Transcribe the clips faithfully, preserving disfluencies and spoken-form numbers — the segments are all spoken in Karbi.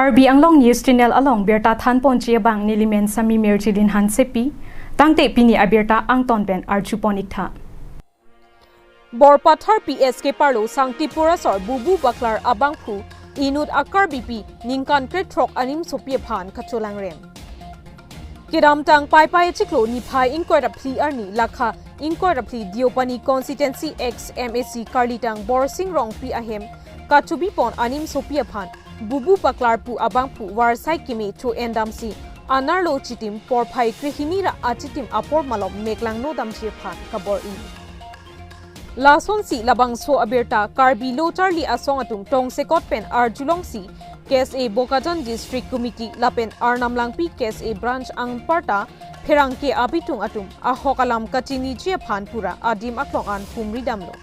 Karbi Anglong News Channel along birta thanponji abang nelimen Sami Mirjilin Hansepi, tangte pini abirta angton pen arjupon iktha. Borpathar P S K parlo Sangti Purasar Bubu Baklar abangphu inut a-Karbipi ningkan krethrok animsopi aphan kacholangrem. Kedamtang Paipai achiklo niphai ingkoi ra phli arni lakha ingkoi ra phli Deopani constituency ex M A C karlitang Borsing Rongpi ahem kachobipon animsopi aphan Bubu Baklar pu abangphu varsai keme cho-endamsi anerlo chitim porphai krehini ra achitim apor malom meklangno damji aphan kabor-i. Lasonsi labangso abirta Karbi Lo Charli Asong atum tongsekot pen arjulongsi K S A Bokajan District Committee lapen Arnam Langpi K S A Branch anparta pherangke abitung atum ahok alam kachiniji aphan pura adim aklong an humri damlo.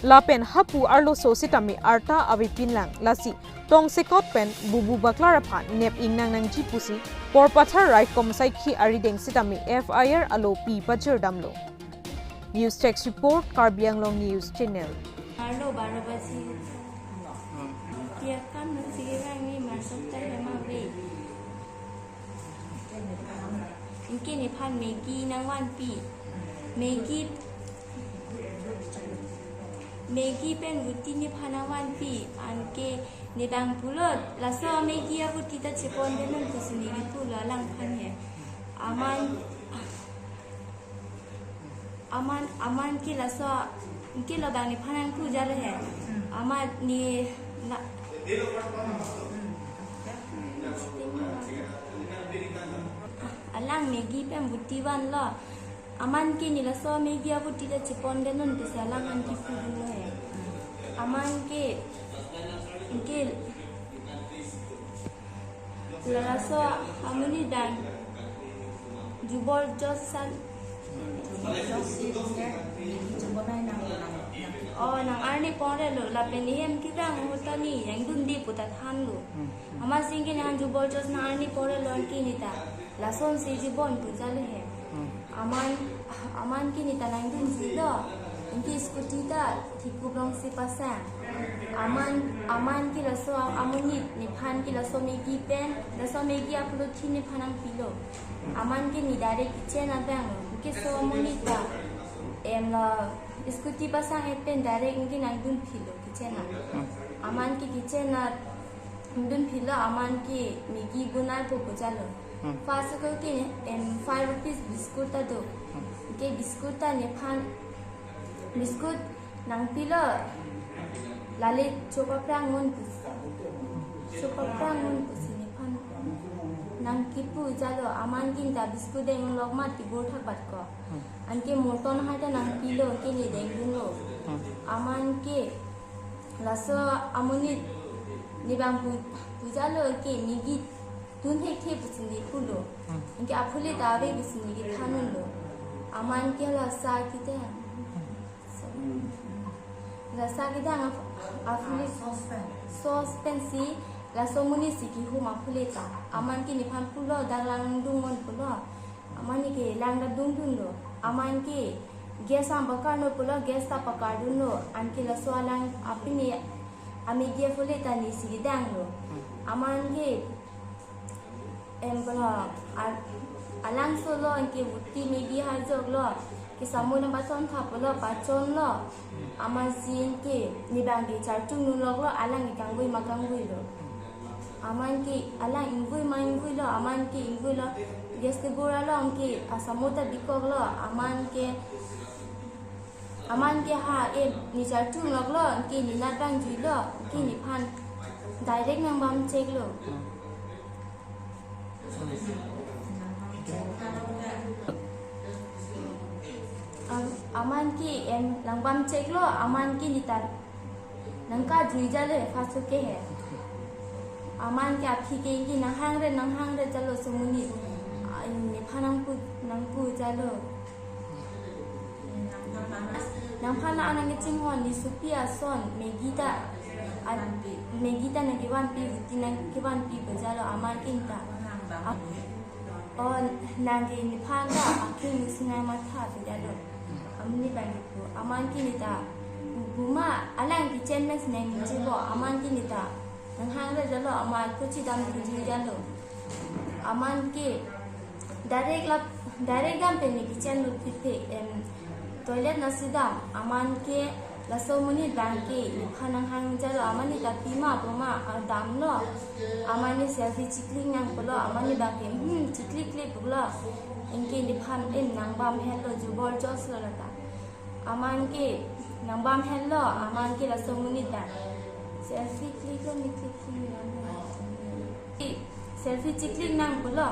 Lapen hapu arloso sitame arta avepinlang, lasi tongsekot pen Bubu Baklar aphan nep ingnang nangji pusi Borpathar Raikom Saikhi arideng sitame F I R alopi pajirdamlo. News Desk Report, Karbi Anglong News Channel. Arlo baro baji. Tiak kam nang sige bang ni masuk ta hema ve. Anke nephan Maggi nangvanpi. Maggi, Maggi pen ruti nephan nangvanpi. Anke ne bang pulo, laso Maggi aruti ta chepondetnon pusi neli pulo alangphan he. Aman, aman, aman ke laso, ke lo bang nephan nangpu jalo he. Aman ne la, alang Maggi pen ruti vanlo. Aman ke ne laso Maggi aruti ta chepondetnon pusi alangphan kipudunlo he. Aman ke, ke laso amonit bang Jubor Jos san. Oh, nang arni pongrelo, lapen ne hem kevang ahut ta ne nangdunde pu ta thanlo. Amatsi ke nang Jubor Jos nang arni pongrelo anke ne ta lasonsi jibon pu jalo he. Aman, aman ke ne ta nangdunjuilo. Anke scooty ta thikup longsi pasang. Aman, aman ke laso amonit nephan ke laso Maggi pen, laso Maggi apolothi nephan nangpilo. Aman ke ne direct kitchen abang. Anke laso amonit ta, em, la scooty pasang-et pen direct anke nangdunphilo kitchen a. Aman ke kitchen a nangdunphilo, aman ke Maggi bonai po pu jalo. First ko ke, em, five rupees biscuit ta do. Anke biscuit ta nephan, biscuit nangpilo, lale chopaphrang non pusi, chopaphrang non pusi nephan nangkipu jalo. Aman ke ne ta biscuit dengdunlok ma tibur thakbat ko. Anke Murton hai ta nangpilo, anke ne dengdunlo. Aman ke laso amonit ne bang pu, pu jalo, anke Maggi dun thekthe pusi ne pulo. Anke aphule ta ave pusi ne kethanunlo. Aman ke laso kidang, laso kidang ap-, aphule sauce pen, sauce pensi laso amonit si kihum aphule ta. Aman ke nephan pulo, dak lang dungnon pulo. Aman ne ke lang ta dungdunlo. Aman ke gas an pakarnon pulo, gas ta pakardunlo. Anke laso alang apini a-Maggi aphule ta nesi kedanglo. Aman ke, em, pulo, a-, alang solo anke ruti Maggi harjoklo. Ke samun nangpachon tha pulo, pachonlo. Amatsi anke ne bang ke charchungnunloklo, alang ke kanggui ma kangguilo. Aman ke alang inggui ma ingguilo, aman ke ingguilo. Gas tibur along ke asamun ta bikoklo, aman ke, aman ke ha, em, ne charchungloklo, anke ne nat bang juilo, anke nephan direct nangbam cheklo. Am-, aman ke, em, nangbam cheklo, aman ke ne ta nangkajui jalo he, first ke he. Aman ke aphi ke, ke nanghangre, nanghangre jalo laso amonit. Ai, nephan nangpu, nangpu jalo. Nangphan la nangkachinghon, ne sopi ason Maggi ta, a, Maggi ta nangkevanpi, ruti nangkevanpi pu jalo, aman ke ne ta. A, o, nang ke nephan ta akhing sinai matha pu jalo. Amonit bang kipu, aman ke ne ta. Buma, alang kitchen mess nang ningjepo, aman ke ne ta. Nanghang le jalo, amat kuchi dam kuchi jalo. Aman ke direct lap, direct dam pen ne kitchen lut pipe, em, toilet nasi dam. Aman ke laso amonit abang ke nephan nanghang jalo, aman ne ta pima poma, ah, damlo. Aman ne selfie chiklik nang pulo, aman ne abang ke, hmm, chiklik klik pulo. Anke nephan, em, nangbam henlo, jubor jos lo lata. Aman ke nangbam henlo, aman ke laso amonit abang. Selfie click lo, mi click si mi lo. Selfie chiklik nang pulo.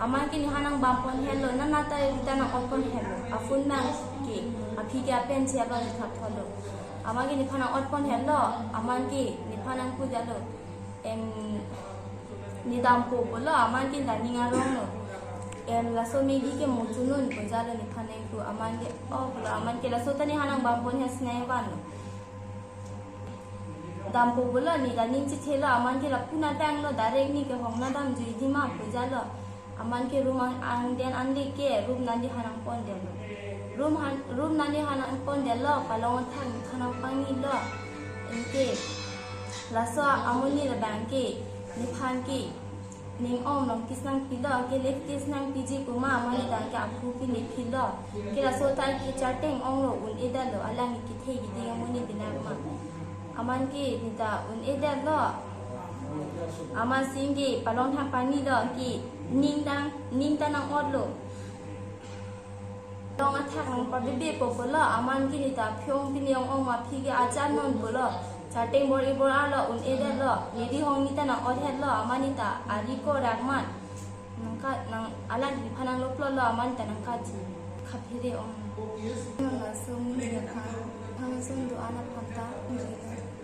Aman ke nephan nangbam pon henlo, na nata rita nang-ot pon henlo. A phone abang ke, aphi ke apen si abang thap tholo. Aman ke nephan nang-ot pon henlo, aman ke nephan nangpu jalo. Em, ne dampo pulo, aman ke ta ning aronglo. Em, laso Maggi ke mo chunun pu jalo nephan nangpu, aman ke, oh, pulo, aman ke laso ta nephan nangbam pon hasi nai vanlo. Dampo pulo, ne ta ning chethelo, aman ke lapu natanglo, direct ne kehong na damjui dima pu jalo. Aman ke room ang, angdeng anle ke room nangdi hanang pon detlo. Room han, room nangdi hanang pon detlo, palong athak nephan nangpangnilo. Anke laso amonit abang ke nephan ke ning ong long kiss nangpilo, anke lip kiss nangpiji puma amonit abang ke aphu pine philo. Anke laso ta ke charteng onglo, un-e detlo, alang ke kethe kiding amonit abang ma. Aman ke ne ta un-e detlo. Aman si anke palong athak pangnilo, anke ning ta, ning ta nang-otlo. Long athak nangpabebe po pulo, aman ke ne ta phi-ong pine ong-ong ma, aphi ke ajan non pulo. Charteng bor-i bor-arlo, un-e detlo. Ne rihong ne ta nang-ot hetlo, aman ne ta ari ko rakman. Nangka, nang, alang nephan nangloplolo, aman ta nangkaji. Khaphere ong. Nang laso amonit aphan, aphan son do-an aphan ta,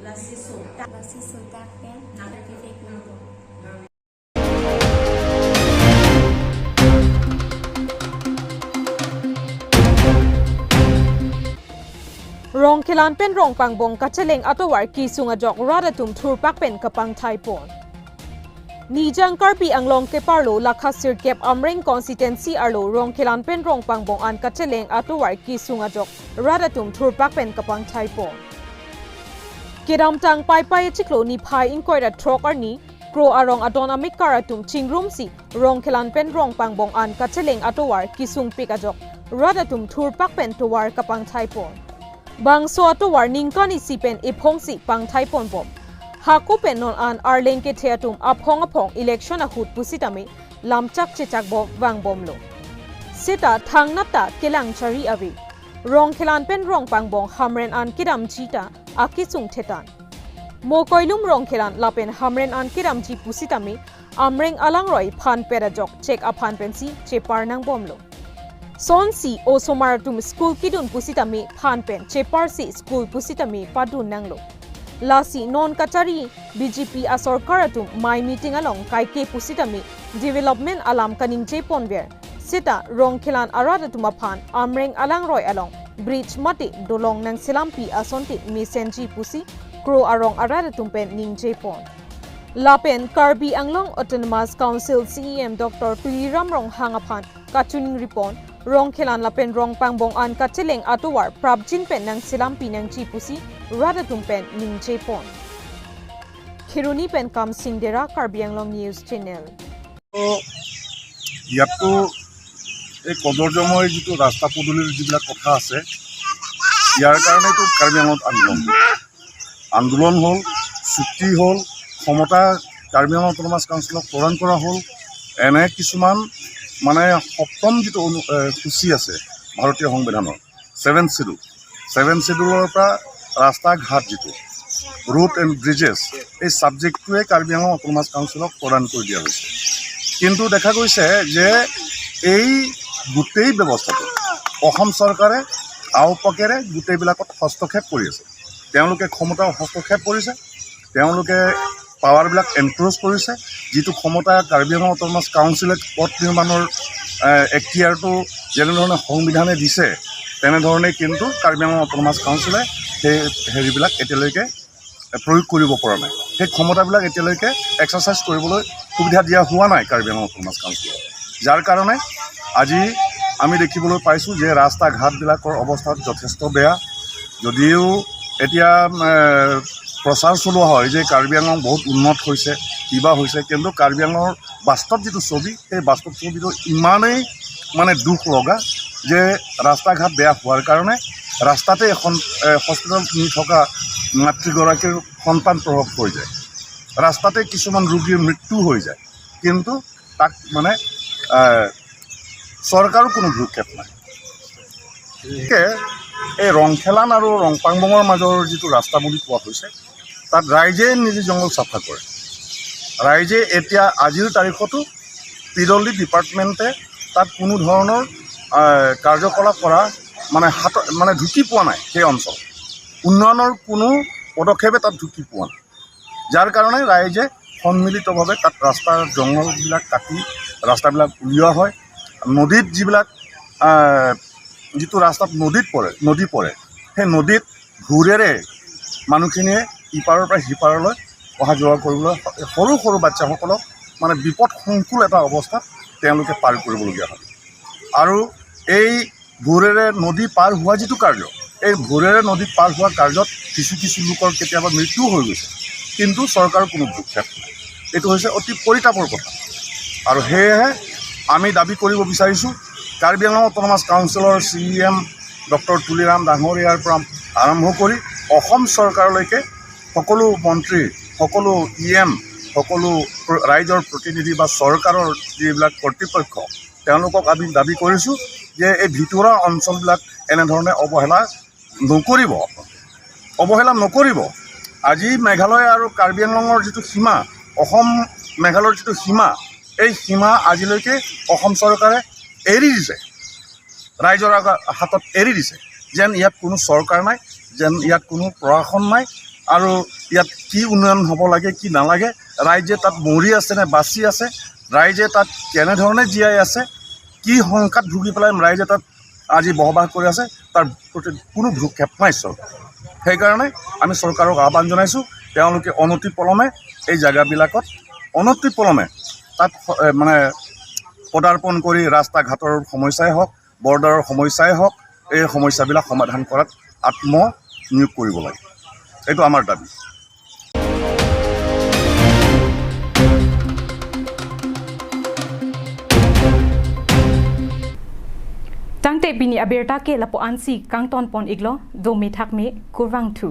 lasi sotak. Lasi sotak pen, nang pivek nang. Rongkhelan pen Rongpangbong kacheleng atovar kesung ajok rat atum thurpak pen kapangthai pon. Nijang Karbi Anglong keparlo lakha sirkep Amreng constituency arlo Rongkhelan pen Rongpangbong an kacheleng atovar kesung ajok rat atum thurpak pen kapangthai pon. Kedamtang Paipai achiklo niphai ingkoi ra throk arni, Kro arong adon amekar atum chingrumsi Rongkhelan pen Rongpangbong an kacheleng atovar kesungpik ajok rat atum thurpak pen tovar kapangthai pon. Bangso atovar ningkan isi pen ephongsi pangthai ponbom. Hako pen non an arleng kethe atum aphong aphong election ahut pusitame lamchak chechak bom vangbomlo. Seta thangnat ta kelang chari ave. Rongkhelan pen Rongpangbong Hamren an kedamji ta akesung thetan. Mokoilum Rongkhelan lapen Hamren an kedamji pusitame Amreng alangroi phan pet ajok chek aphan pensi chepar nangbomlo. Sonsi osomar atum school kedun pusitame phan pen cheparsi school pusitame padun nanglo. Lasi non kachari B J P asorkar atum mai meeting along kaike pusitame development alam kaningje ponver. Seta Rongkhelan arat atum aphan Amreng alangroi along bridge mate dolong nangselampi asonte mesenji pusi Kro arong arat atum pen ningje pon. Lapen Karbi Anglong Autonomous Council C E M Doctor Tuliram Ronghang aphan kachiningri pon, Rongkhelan lapen Rongpangbong an kacheleng atovar prapjin pen nangselampi nangji pusi rat atum pen ningje pon. Kheroni pen Kamsing Dera, Karbi Anglong News Channel. তো ইয়াততো এই কদৰ্যময় যিটো ৰাস্তা পদূলিৰ যিবিলাক কথা আছে, ইয়াৰ কাৰণেতো কাৰ্বি আংলঙত আন্দোলন, আন্দোলন হ'ল, চুক্তি হ'ল, ক্ষমতা কাৰ্বি আংলং অট'নমাছ কাউন্সিলক প্ৰদান কৰা হ'ল। এনে কিছুমান মানে সপ্তম যিটো অনু-, এ, সূচী আছে ভাৰতীয় সংবিধানৰ, ছেভেন শ্বিডিউল, ছেভেন শ্বিডিউলৰ পৰা ৰাস্তা ঘাট যিটো, ৰোড এণ্ড ব্ৰিজেছ, এই ছাবজেক্টটোৱে কাৰ্বি আংলং অট'নমাছ কাউন্সিলক প্ৰদান কৰি দিয়া হৈছে। কিন্তু দেখা গৈছে যে এই গোটেই ব্যৱস্থাটো অসম চৰকাৰে আওপাকেৰে গোটেইবিলাকত হস্তক্ষেপ কৰি আছে। তেওঁলোকে ক্ষমতাৰ হস্তক্ষেপ কৰিছে, তেওঁলোকে পাৱাৰবিলাক এনক্ৰ'চ কৰিছে। যিটো ক্ষমতা কাৰ্বি আংলং অট'নমাছ কাউন্সিলে পথ নিৰ্মাণৰ, এ, এখতিয়াৰটো যেনেধৰণে সংবিধানে দিছে, তেনেধৰণে কিন্তু কাৰ্বি আংলং অট'নমাছ কাউন্সিলে সেই হেৰিবিলাক এতিয়ালৈকে প্ৰয়োগ কৰিব পৰা নাই। সেই ক্ষমতাবিলাক এতিয়ালৈকে এক্সাৰচাইজ কৰিবলৈ সুবিধা দিয়া হোৱা নাই কাৰ্বি আংলং অট'নমাছ কাউন্সিলক। যাৰ কাৰণে আজি আমি দেখিবলৈ পাইছোঁ যে ৰাস্তা ঘাটবিলাকৰ অৱস্থা যথেষ্ট বেয়া। যদিও এতিয়া, এ, প্ৰচাৰ চলোৱা হয় যে কাৰ্বি আংলং বহুত উন্নত হৈছে, কিবা হৈছে, কিন্তু কাৰ্বি আংলঙৰ বাস্তৱ যিটো ছবি, সেই বাস্তৱ ছবিটো ইমানেই মানে দুখ লগা যে ৰাস্তা ঘাট বেয়া হোৱাৰ কাৰণে ৰাস্তাতে এখন, এ, হস্পিটেলত নি থকা মাতৃগৰাকীৰ সন্তান প্ৰসৱ হৈ যায়, ৰাস্তাতে কিছুমান ৰোগীৰ মৃত্যু হৈ যায়, কিন্তু তাক মানে, এ, চৰকাৰৰ কোনো ভ্ৰূক্ষেপ নাই। গতিকে এই ৰংখেলান আৰু ৰংপাংবঙৰ মাজৰ যিটো ৰাস্তা বুলি কোৱা হৈছে, তাত ৰাইজে নিজে জংঘল চাফা কৰে। ৰাইজে এতিয়া আজিৰ তাৰিখতো পি ডব্লিউ ডি ডিপাৰ্টমেণ্টে তাত কোনো ধৰণৰ, আহ, কাৰ্যকলাপ কৰা মানে হাত, মানে ঢুকি পোৱা নাই সেই অঞ্চল। উন্নয়নৰ কোনো পদক্ষেপে তাত ঢুকি পোৱা নাই, যাৰ কাৰণে ৰাইজে সন্মিলিতভাৱে তাত ৰাস্তাৰ জংঘলবিলাক কাটি ৰাস্তাবিলাক উলিওৱা হয়। নদীত যিবিলাক, আহ, যিটো ৰাস্তাত নদীত পৰে, নদী পৰে, সেই নদীত ভূৰেৰে মানুহখিনিয়ে ইপাৰৰ পৰা সিপাৰলৈ অহা যোৱা কৰিবলৈ সৰু সৰু বাচ্চাসকলক মানে বিপদ সংকুল এটা অৱস্থাত তেওঁলোকে পাৰ কৰিবলগীয়া হয়। আৰু এই ভূৰেৰে নদী পাৰ হোৱা যিটো কাৰ্য, এই ভূৰেৰে নদী পাৰ হোৱা কাৰ্যত কিছু কিছু লোকৰ কেতিয়াবা মৃত্যু হৈ গৈছে, কিন্তু চৰকাৰৰ কোনো ভ্ৰূক্ষেপ নাই। এইটো হৈছে অতি পৰিতাপৰ কথা। আৰু সেয়েহে আমি দাবী কৰিব বিচাৰিছোঁ, কাৰ্বি আংলং অট'নমাছ কাউন্সিলৰ চি ই এম ডক্টৰ তুলিৰাম ডাঙৰীয়াৰ পৰা আৰম্ভ কৰি অসম চৰকাৰলৈকে সকলো মন্ত্ৰী, সকলো ই এম, সকলো প্ৰ-, ৰাইজৰ প্ৰতিনিধি বা চৰকাৰৰ যিবিলাক কৰ্তৃপক্ষ, তেওঁলোকক আমি দাবী কৰিছোঁ যে এই ভিতৰুৱা অঞ্চলবিলাক এনেধৰণে অৱহেলা নকৰিব, অৱহেলা নকৰিব। আজি মেঘালয় আৰু কাৰ্বি আংলঙৰ যিটো সীমা, অসম মেঘালয়ৰ যিটো সীমা, এই সীমা আজিলৈকে অসম চৰকাৰে এৰি দিছে, ৰাইজৰ আগত, হাতত এৰি দিছে, যেন ইয়াত কোনো চৰকাৰ নাই, যেন ইয়াত কোনো প্ৰশাসন নাই, আৰু ইয়াত কি উন্নয়ন হ'ব লাগে, কি নালাগে, ৰাইজে তাত মৰি আছে নে বাচি আছে, ৰাইজে তাত কেনেধৰণে জীয়াই আছে, কি শংকাত ভুগি পেলাই ৰাইজে তাত আজি বসবাস কৰি আছে, তাৰ প্ৰতি কোনো ভ্ৰূক্ষেপ নাই চৰকাৰ। সেইকাৰণে আমি চৰকাৰক আহ্বান জনাইছোঁ, তেওঁলোকে অনতিপলমে এই জেগাবিলাকত, অনতিপলমে তাত স-, এ, মানে পদাৰ্পণ কৰি ৰাস্তা ঘাটৰ সমস্যাই হওক, বৰ্ডাৰৰ সমস্যাই হওক, এই সমস্যাবিলাক সমাধান কৰাত আত্মনিয়োগ কৰিব লাগে। এইটো আমাৰ দাবী। Tangte pini abirta ke lapu-ansi kangtonpon iklo, dome thakme, kurvangthu.